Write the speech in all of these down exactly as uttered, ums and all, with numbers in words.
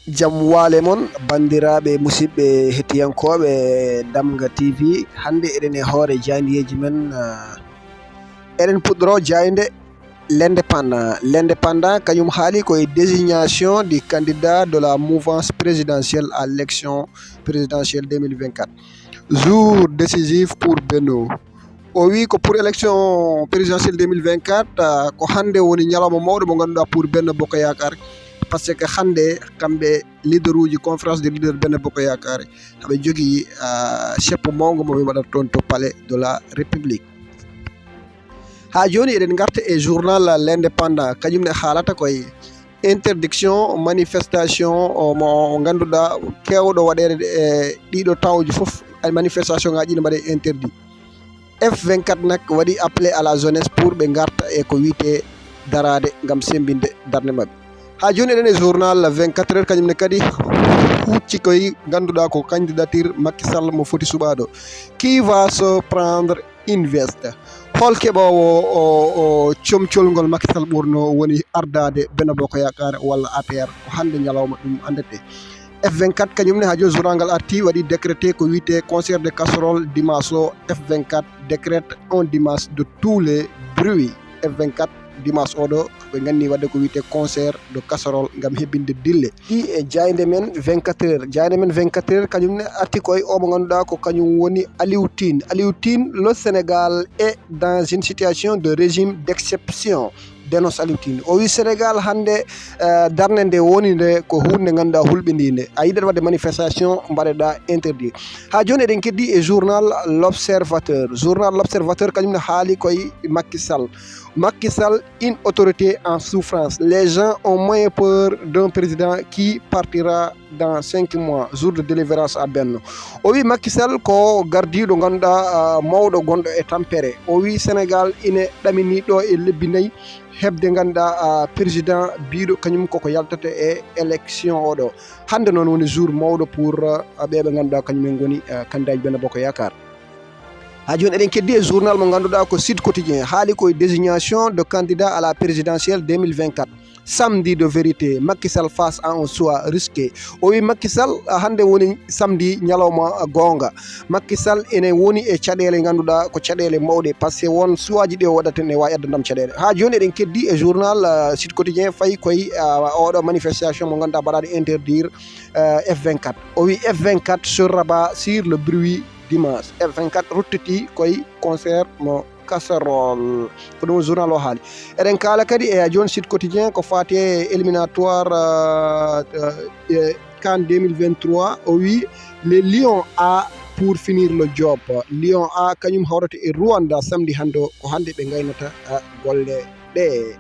Jam waale mon, banndiraaɓe, musidɓe, hettiyankooɓe Damga T V. Hannde eɗen e hoore jaayndeeji men. Ah, eɗen puɗɗoro jaaynde L'Indépendant. L'Indépendant, kañum haali ko e désignation du candidat de la mouvance présidentielle à l'élection présidentielle deux mille vingt-quatre. Jour décisif pour Benno. O wi ko pour élection présidentielle deux mille vingt-quatre, ah, ko hannde woni ñalawma mawɗo mo ngannduɗaa pour Benno Bokk Yaakaar, parce que hannde kamɓe leader uji, conférence des leaders Benno Bokk Yaakaar, haɓe jogii, ah, seppo mawngo mo ɓe mbaɗata toon to Palais de la République. Haa jooni eɗen ngarta e journal L'Indépendant, kañum ne haalata koye interdiction manifestation o mo ngannduɗaa keewɗo waɗeede e ɗiɗo tawji fof, ay manifestation ngaji ɗi mbaɗe interdit. F vingt-quatre nak waɗi appelé à la jeunesse pour ɓe ngarta e ko wiyetee daraade ngam semmbinde darnde maɓɓe. Haa jooni eɗen e journal vingt-quatre heures, kañum ne kadi hucci koye ngannduɗaa ko candidature Macky Sall mo foti suɓaade o. Qui va se prendre une veste? Hol keɓoowo o, o comcol ngol Macky Sall ɓurno woni ardaade Benno Bokk Yaakaar walla A P R? Ko hannde ñalawma ɗum anndete. F vingt-quatre kañum ne haa jooni journal ngal arti, waɗi décrété ko wiyetee concert de casserole dimanche o. F vingt-quatre décrète un dimanche de tous les bruits. F vingt-quatre dimanche oɗo ɓe nganni waɗde ko wiyetee concert de casserole ngam hebbinde dille. Ɗi e jaaynde men vingt-quatre heures. Jaaynde men vingt-quatre heures kañum ne arti koye o mo ngannduɗaa ko kañum woni Aliou Tine. Aliou Tine, le Sénégal est dans une situation de régime d'exception, dénonce Aliou Tine. O wi Sénégal hannde, eh, darnde nde woni nde ko huunde nde ngannduɗaa hulɓindiinde. A yiɗat waɗde manifestation, mbaɗeɗaa interdit. Haa jooni eɗen keddi e journal L'Observateur. Journal L'Observateur kañum ne haali koye Macky Sall. Macky Sall, une autorité en souffrance. Les gens ont moins peur d'un président qui partira dans cinq mois, jour de délivrance à Benno. O wi Macky Sall ko gardiiɗo ngannduɗaa, ah, mawɗo gonɗo e tampere. O wi Sénégal ine ɗamini ɗo e lebbi nayi heɓde ngannduɗaa, ah, président biiɗo kañum koko yaltata e élection oɗo. Hannde noon woni jour mawɗo pour, ah, ɓe ɓe ngannduɗaa kañum en ngoni, ah, candidat ji Benno Bokk Yaakaar. Haa jooni eɗen keddi e journal mo ngannduɗaa ko Sud Quotidien, haali koye désignation de candidat à la présidentielle deux mille vingt-quatre. Samedi de vérité, Macky Sall face à un choix risqué. O wi Macky Sall, ah, hannde woni samedi, ñalawma goonga. Macky Sall ene woni e caɗeele ngannduɗaa ko caɗeele mawɗe, parce que won choix ji ɗi o waɗata ne waawi addandam caɗeele. Haa jooni eɗen keddi e journal, ah, Sud Quotidien, fayi koye, ah, oɗo manifestation mo ngannduɗaa mbaɗaɗo interdire, ah, F vingt-quatre. O wi F vingt-quatre se rabat sur le bruit dimanche. F vingt-quatre ruttiti koye concert mo casserole. Ko ɗum journal o haali. Eɗen kaala kadi e jooni Sud Quotidien ko faati e éliminatoire, euh, euh, e CAN deux mille vingt-trois. O wi les Lions A pour finir le job. Lions A kañum hawrata e Rwanda samedi hannde o, ko hannde ɓe ngaynata, euh, golle ɗe.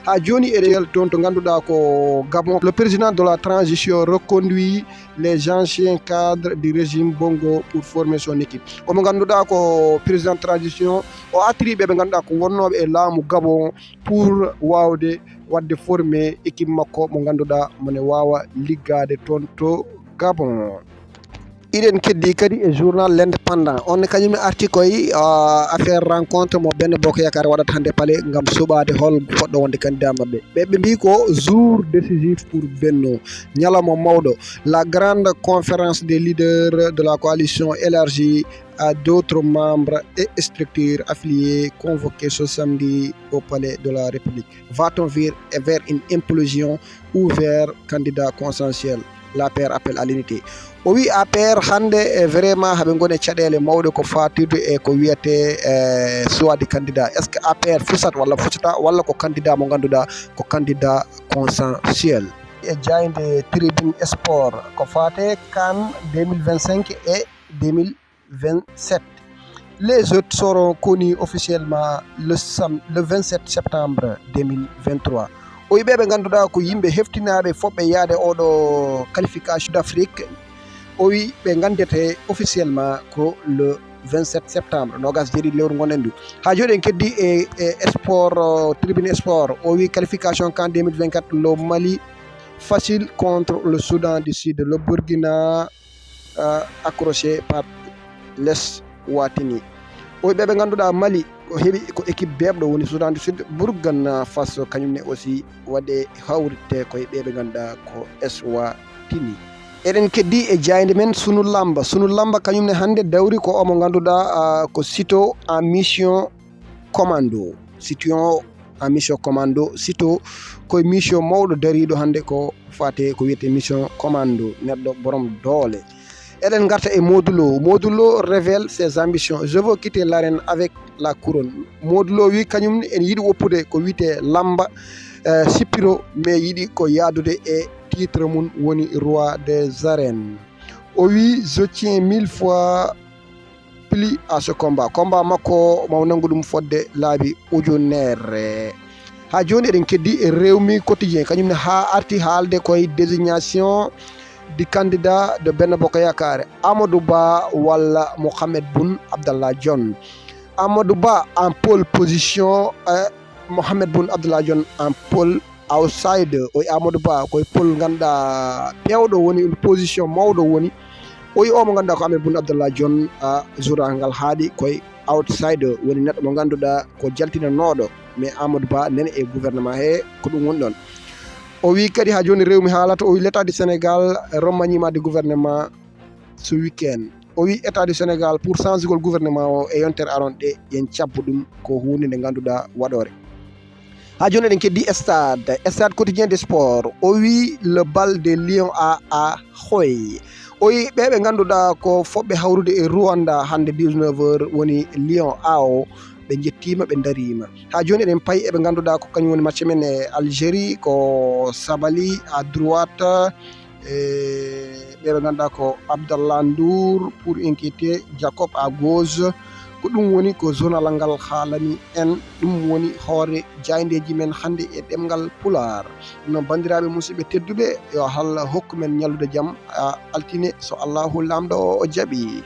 Haa jooni eɗen toon to ngannduɗaa ko Gabon. Le président de la transition reconduit les anciens cadres du régime Bongo pour former son équipe. Omo ngannduɗaa ko président transition, o artiri ɓe ɓe ngannduɗaa ko wonnooɓe e laamu Gabon pour waawde waɗde former équipe makko mo ngannduɗaa mo ne waawa liggaade toon to Gabon. Iɗen keddi kadi e journal L'Indépendant. On ne kañum ne arti koye, ah, affaire rencontre mo Benno Bokk Yaakaar waɗata hannde Palais ngam suɓaade hol fotɗo wonde candidat maɓɓe. Ɓe, ɓe mbii ko jour décisif pour Benno, ñalawma mawɗo. La grande conférence des leaders de la coalition élargie à d'autres membres et structures affiliées convoquée ce samedi au Palais de la République. Va-t-on vers, vers une implosion ou vers candidat consensuel? L'A P R appelle à l'unité. O wi A P R hannde, e vraiment haɓe ngoni e caɗeele mawɗe ko faatude e ko wiyetee, e, choix de candidat. Est-ce que A P R fusat walla fusata, walla ko candidat mo ngannduɗaa ko candidat consensuel? E jaaynde Tribune Sport ko faati CAN deux mille vingt-cinq e deux mille vingt-sept. Les hôtes seront connus officiellement le sam-, le vingt-sept septembre deux mille vingt-trois. O wi ɓe ɓe ngannduɗaa ko yimɓe heftinaaɓe fof ɓe yaade oɗo qualification d'Afrique. O wi ɓe nganndete officiellement ko le vingt-sept septembre, noogas jeeɗiɗi lewru ngonɗen ndu. Haa jooni en keddi e, e sport, euh, Tribune Sport. O wi qualification CAN deux mille vingt-quatre, le Mali facile contre le Soudan du Sud. Le Burkina, euh, accroché par l'Eswatini. O wi ɓe ɓe ngannduɗaa Mali ko heɓi ko équipe beeɓɗo woni Soudan du Sud. Burkina Faso kañum ne aussi waɗe hawrite koye ɓe ɓe ngannduɗaa ko Eswa tini. Eɗen keddi e jaaynde men Sunu Lamba. Sunu Lamba kañum ne hannde dawri ko omo ngannduɗaa, ah, ko sito en mission commando. Sito en mission commando, sito koye mission mawɗo dariiɗo hannde ko fate ko wiyetee mission commando, neɗɗo borom doole. Eɗen ngarta e Modou Lo. Modou Lo révèle ses ambitions. Je veux quitter l'arène avec la couronne. Modou Lo wi kañum ne ene yiɗi woppude ko wiyetee lamba, eh, sippiro, mais yiɗi ko yaadude e titre mum woni roi des arènes. O wi, je tiens mille fois plus à ce combat. Combat makko maw nanngu ɗum fodde laabi ujunere. Haa jooni eɗen keddi e Rewmi Quotidien, kañum ne haa arti haalde koye désignation du candidat de Benno Bokk Yaakaar, Amadou Ba walla Mohamed Boun Abdallah Dionne. Amadou Ba en pole position, eh, Mohamed Boun Abdallah Dionne en pole outsider. O wi Amadou Ba koye pole ngannduɗaa peewɗo woni, position mawɗo woni. O wi o mo ngannduɗaa ko Amadou Boun Abdallah Dionne, a, journal ngal haaɗi koye outsider, woni neɗɗo mo ngannduɗaa ko jaltinanooɗo, mais Amadou Ba nene e gouvernement he ko ɗum woni ɗon. O wi kadi haa jooni Rewmi haalata, o wi l'état du Sénégal remaniement du gouvernement ce week-end. O wi état du Sénégal pour changegol gouvernement o e yontere aron ɗe, yen cabbo ɗum ko huunde nde ngannduɗaa waɗoore. Haa jooni eɗen keddi Stade, Stade Quotidien des Sports. O wi le bal des Lions a, a hoy. O wi ɓe ɓe ngannduɗaa ko fotɓe hawrude e Rwanda hannde dix-neuf heures woni Lion A o. Ɓe njettiima, ɓe ndariima. Haa jooni eɗen payi e ɓe ngannduɗaa ko kañum woni match men e Algérie, ko Sabali à droite, e ɓe ɓe ngannduɗaa ko Abdallah Ndour pour inquiéter Jacob à gauche. Ko ɗum woni ko journal ngal haalani en. Ɗum woni hoore jaayndeeji men hannde e ɗemngal Pulaar. Ɗum noon, banndiraaɓe musidɓe tedduɓe, yo Allah hokku men ñallude jam, a, altine, so Allahu Laamɗo o jaɓi.